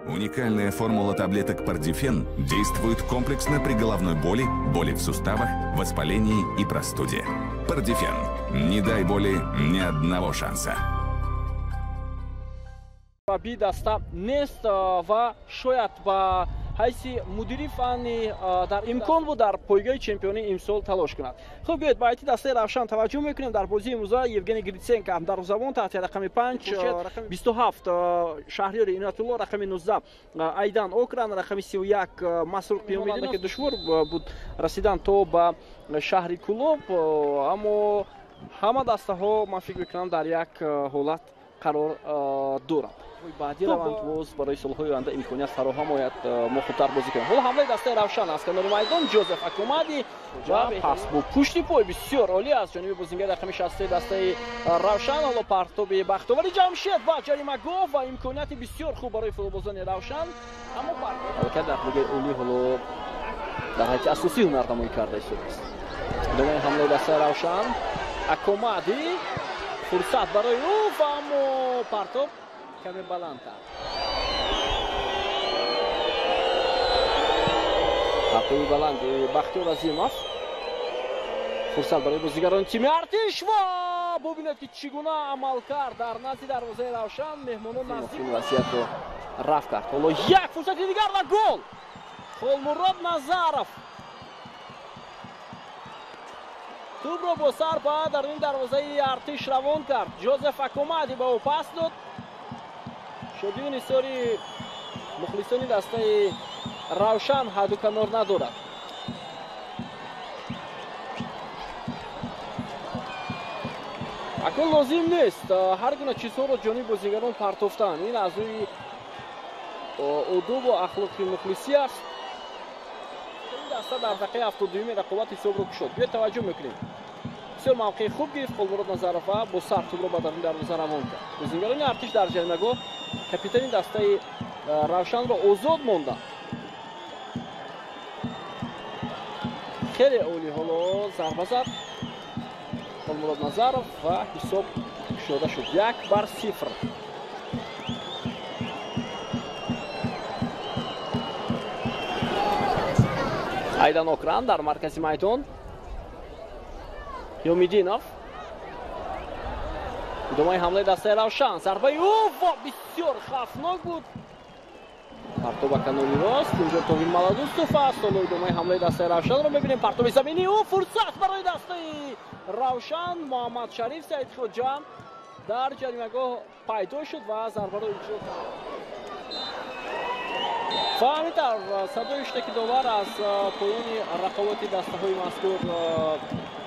Уникальная формула таблеток Пардифен действует комплексно при головной боли, боли в суставах, воспалении и простуде. Пардифен. Не дай боли ни одного шанса. Би даста нест ва шояд ба ҳайси мудири фанни дар имкон буд дар пойгоҳи чемпионӣ имсол талош кунад. Хуб, биёед ба ҳайати дастаи Равшан таваҷҷӯҳ мекунем. Дар бозии имрӯза Евгений Гриценко дарвозабон таҳти рақами 5, 27 Шаҳриёри Иноятулло, рақами 19 Айдан Окран, рақами 31 Масрур Қиёмиддинов. Ки душвор буд расидан то ба шаҳри Кӯлоб, аммо ҳама дастаҳо, ман фикр мекунам, дар як ҳолат қарор доранд. Баъдӣ раванд, боз барои солҳои оянда имконият фароҳам ояд, мо хубтар бозӣ кунем. Ҳоло ҳамлаи дастаи Равшан аз канори майдон, Ҷозеф Акомади ва пас бо пушти пой бисёр олӣ аз ҷониби бозингари рақами 63 дастаи Равшан. Ҳоло партоби бахтовари Ҷамшед ва ҷаримагоҳ ва имконияти бисёр хуб барои футболбозони Равшан, аммо аллакай дар лигаи олӣ ҳоло дар ҳайати асосӣ ҳунарнамоӣ карда истодааст. Идомаи ҳамлаи дастаи Равшан, Акомади, фурсат барои ӯ ва аммо партоб каме баландтар. Партоби баланди Бахтиёр Азимов, фурсат барои бозигарони тими Артиш ва бубинед, ки чӣ гуна амал кард дар назди дарвозаи Равшан. Меҳмонон наздик вазъиятро рафт кард. Ҳоло як фурсати дигар ва гол! Холмурод Назаров тӯбро бо сар ба даруни дарвозаи Артиш равон кард. Ҷозеф Акомади ба ӯ пас дод. Шодию нисори мухлисони дастаи Равшан ҳадду канор надорад. Акнун лозим нест ҳар гуна чизҳоро ҷониби бозигарон партофтан. Ин аз рӯи одобу ахлоқи мухлисӣ аст. Ин даста дар дақиқаи 72-юми рақобат ҳисобро кушод. Биёед таваҷҷӯҳ мекунем. Бисёр мавқеи хуб гирифт Холмурод Назаров ва бо сар тӯбро ба даруни дарвоза равон кард. Бозигарони Артиш дар ҷаримагоҳ капитани дастаи Равшанро озод монданд. Хеле олӣ ҳоло зарба зад Холмурод Назаров ва ҳисоб кушода шуд 1-0. Айдан Окран дар маркази майдон, Ёмидинов, идомаи ҳамлаи дастаи Равшан, зарбаи ӯ ва бисёр хавфнок буд. Партоба канори рост, инҷо Тоҳир Маладустов аст. Ҳоло идомаи ҳамлаи дастаи Равшанро мебинем. Партоби заминии ӯ, фурсат барои дастаи Равшан. Муҳаммад Шариф Саидхоҷа дар ҷаримагоҳ пайдо шуд ва зарбаро иҷро кард. Ва ҳамин тавр садои ҳуштаки довар аз поёни рақоботи дастаҳои мазкур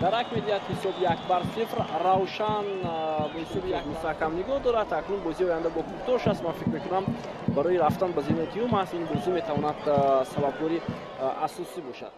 дарак медиҳад. Ҳисоб 1-0. Равшан бо ҳисоби як мустаҳкам нигоҳ дорад. Акнун бозии оянда бо Кӯктош аст. Ман фикр мекунам, барои рафтан ба зинаи дуюм аст. Ин бозӣ метавонад сабабгори асосӣ бошад.